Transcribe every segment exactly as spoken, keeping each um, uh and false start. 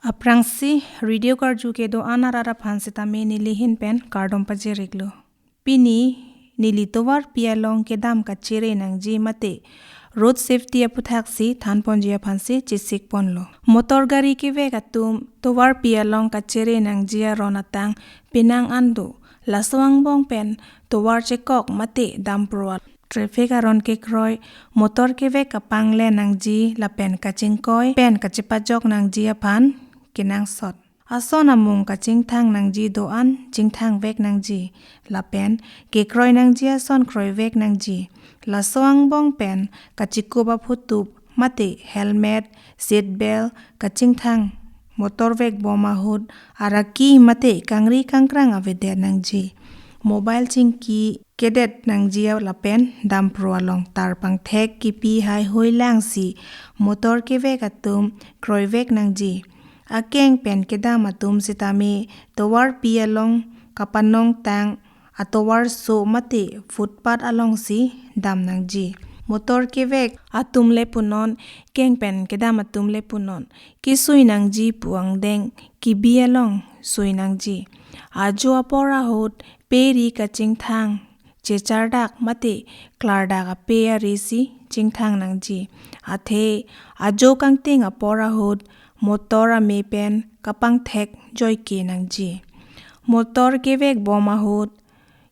Aphrangsi radio karju kedo-an arat aphan sitame nelihin pen kardom pajir-iklo. Pini neli tovarpi along kedam kachere nangji mate road safety aputhaksi thanponji aphansi chesik ponlo. Motor gari kevek atum tovarpi along kachere nangji aron atang penang an do. Laso angbong pen tovar chekok mate dampro traffic aron kekroi, motor kevek kapanglen nangji lapen kachingkoi pen kachepajok nangji aphan kenangsot. Ason amung kachingthang nangji do-an chingthangvek nangji lapen kekroi nangji ason kroivek nangji. Laso angbong pen kachekup aphutup mate helmet, seat belt kachingthang, motor vekbom ahut araki mate kangri kangkrang avedet nangji. Mobile chingki kedet nangji lapen dampro along tar pangthek kipi haihui langsi motor kevek atum kroivek nangji. Akeng pen kedam atum sitame tovarpi along kapanongtang atovar so mate footpath alongsi dam nangji. Motor kevek atum le punon, keng pen kedam atum le punon, kesui nangji pu angdeng kibi along sui nangji. Ajo apor ahut pe ri kachingthang, chechardak mate klardak ape arisi chingthang nangji. Athe ajo kangting apor ahut motor ame pen kapangthek joike nangji. Motor kevekbom ahut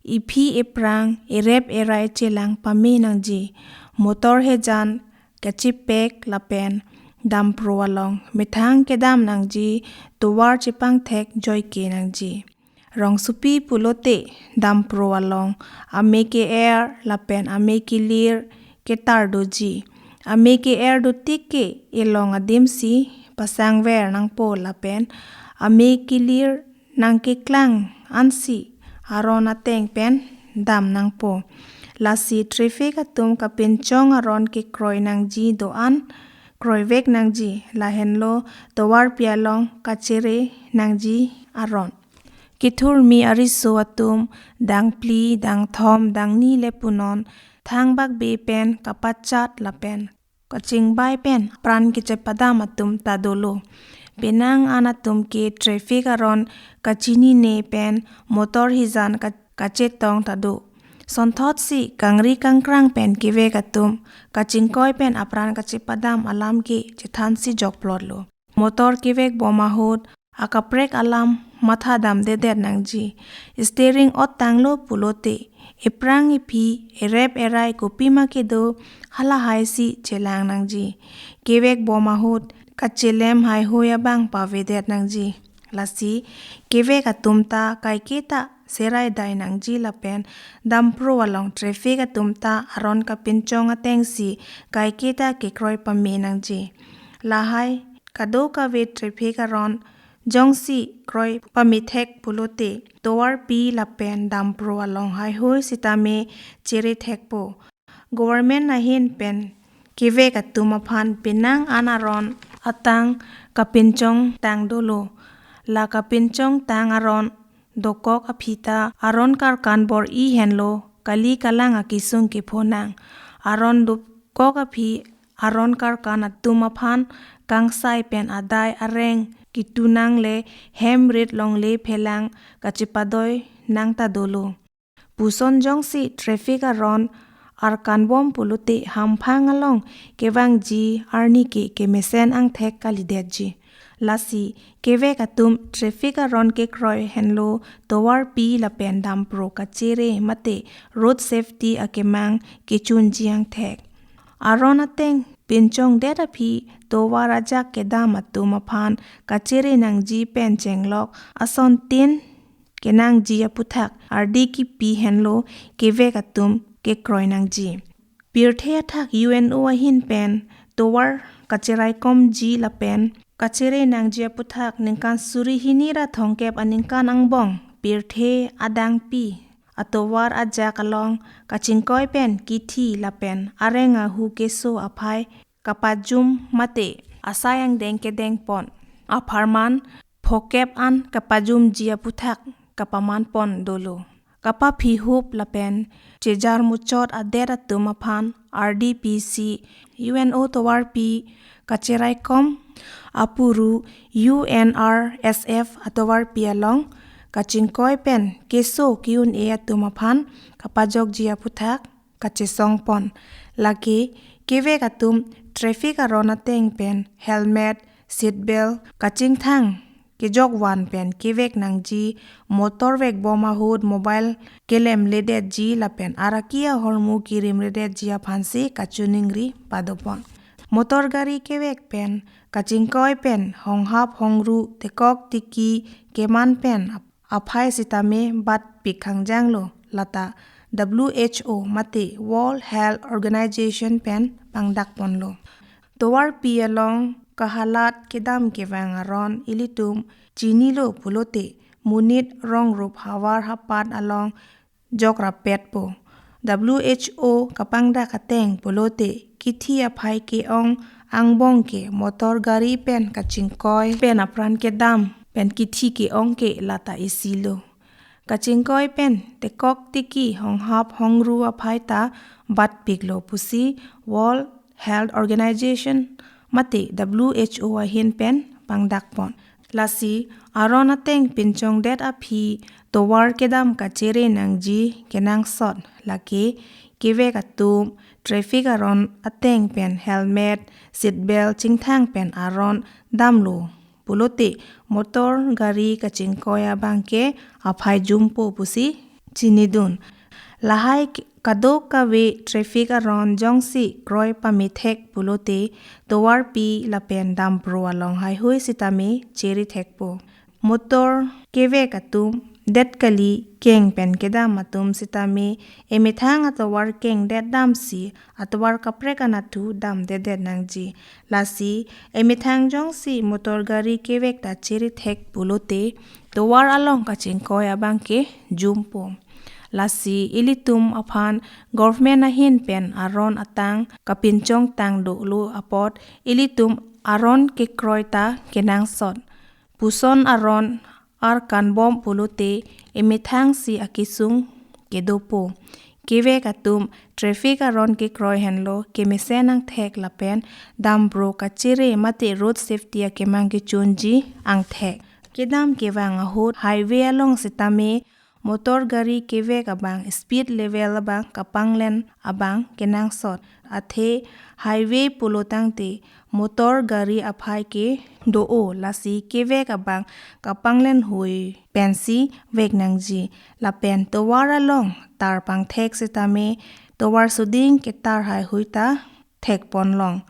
iphi iprang, irep irai chelang pame nangji. Motor hejan kachepek lapen dampro along methang kedam nangji, tovar chepangthek joike nangji. Rongsopi pulote dampro along ame ke-er lapen ame kelir ketar doji. Ame ke-er dotik ke elong adimsi pasangver nangpo lapen ame kelir nangkeklang ansi aron ateng pen dam nangpo. Lasi traffic atum kapinchong aron kekroi nangji do-an kroivek nangji, lahenlo tovarpi along kachere nangji aron. Kethurmi ariso atum dangphli, dangthom, dangni le punon, thangbak be pen kapachat lapen kachingbai pen pran kechepadam atum ta dolo. Penang an atum ke traffic aron kachinine pen motor hejan ka-, kachetong ta do. Sonthotsi kangri kangkrang pen kevek atum kachingkoi pen apran kachepadam alam ke chethansi jokplotlo. Motor kevekbom ahut akaprek alam matha damdedet nangji. Steering ot tanglo pulote iprang iphi, irep irai kopima kedo, halahaisi chelang nangji. Kevekbom ahut kachelem haihui abang pavedet nangji. Lasi kevek atum ta kaiketa serai dai nangji lapen dampro along traffic atum ta aron kapinchong atengsi kaiketa kekroi pame nangji. Lahai kadokave traffic aron jongsi kroi pamethek pulote tovarpi lapen dampro along haihui sitame chere thekpo. Government ahin pen kevek atum aphan penang an aron atang kapinchong tang dolo. La kapinchong tang aron dokok aphi ta aron karkan bor-i henlo, kali kalang akesung kephonang. Aron dokok aphi aron karkan atum aphan kangsai pen adai areng ketunang le hem rit longle phelang kachepadoi nang ta dolo. Puson jongsi traffic aron arkanbom pulote hamphang along kevangji arni ke kemesen angthek kalidetji. Lasi kevek atum traffic aron kekroi henlo tovarpi lapen dampro kachere mate road safety akemang kechunji angthek. Aron ateng pinchongdet aphi tovar ajak kedam atum aphan kachere nangji pen chenglok asontin kenangji aputhak ardi kipi henlo kevek atum kekroi nangji. Pirthe athak U N O ahin pen tovar kacheraikomji lapen kachere nangji aputhak ningkan suri hini ra thomkep aningkan angbong pirthe adangpi atovar ajak along kachingkoi pen kithi lapen areng ahu keso aphai kapajum mate asai angdeng kedengpon apharman phokep an kapajumji aputhak kapamanpon dolo. Kapaphihup lapen chejar muchot adet atum aphan ardi pisi U N O tovarpi kacheraikom Apuru U N R S F atovarpi along kachingkoi pen keso ke-un-e atum aphan kapajokji aphuthak kachesongpon. Lake kevek atum traffic aron ateng pen helmet, seat belt kachingthang kejokvan pen kevek nangji, motor vekbom ahut mobile kelemledetji lapen araki ahormu kirimredetji aphansi kachiningri padopon. Motor gari kevek pen kachingkoi pen honghap hongru, tekok tiki keman pen ap-, aphai sitame batpik khangjanglo, lata W H O mate World Health Organization pen pangdakponlo. Tovarpi along kahalat kedam kevang aron ilitum chinilo pulote monit rongrup havar hapat along jokrappetpo. W H O kapangdak ateng pulote kithi aphai ke-ong angbong ke motor gari pen kachingkoi pen apran kedam pen kithi ke-ong ke lata isilo. Kachingkoi pen tekok tiki honghap hongru aphai ta batpiklo pusi World Health Organization mate W H O ahin pen pangdakpon. Lasi aron ateng pinchongdet aphi tovar kedam kachere nangji kenangsot, lake kevek atum traffic aron ateng pen helmet, seat belt chingthang pen aron damlo pulote motor gari kachingkoi abang ke aphai jumpo pusi chinidun. Lahai k-, kadokave traffic aron jongsi kroi pamethek pulote tovarpi lapen dampro along haihui sitame chere thekpo. Motor kevek atum det kali keng pen kedam atum sitame emethang atovar kengdet damsi atovar kaprek anatthu damdedet nangji. Lasi emethang jongsi motor gari kevek ta chere thek pulote tovar along kachingkoi abang ke jumpo. Lasi ilitum aphan government ahin pen aron atang kapinchong tang dolo apot ilitum aron kekroi ta kenangsot. Puson aron arkanbom pulote emethangsi akesung kedopo. Kevek atum traffic aron kekroi henlo kemesen angthek lapen dampro kachere mate road safety akemang kechunji angthek. Kedam kevang ahut highway along sitame motor gari kevek abang speed level abang kapanglen abang kenangsot. Athe highway pulo tangte motor gari aphai ke do-o, lasi kevek abang kapanglen hui pensi vek nangji. Lapen tovar along tar pangthek sitame tovar suding ketar haihui ta thekponlong.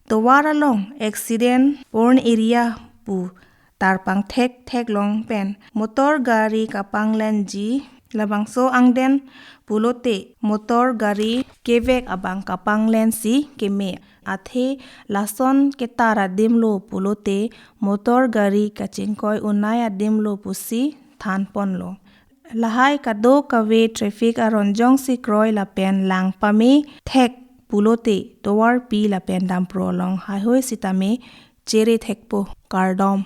Tovar along accident prone area pu tar pangthek theklong pen motor gari kapanglenji, labangso angdeng pulote motor gari kevek abang kapanglensi keme. Athe lason ketar adimlo pulote motor gari kachingkoi unai adimlo pusi thanponlo. Lahai kadokave traffic aron jongsi kroi lapen lang pamethek pulote tovarpi lapen dampro along haihui sitame chere thekpo. Kardom.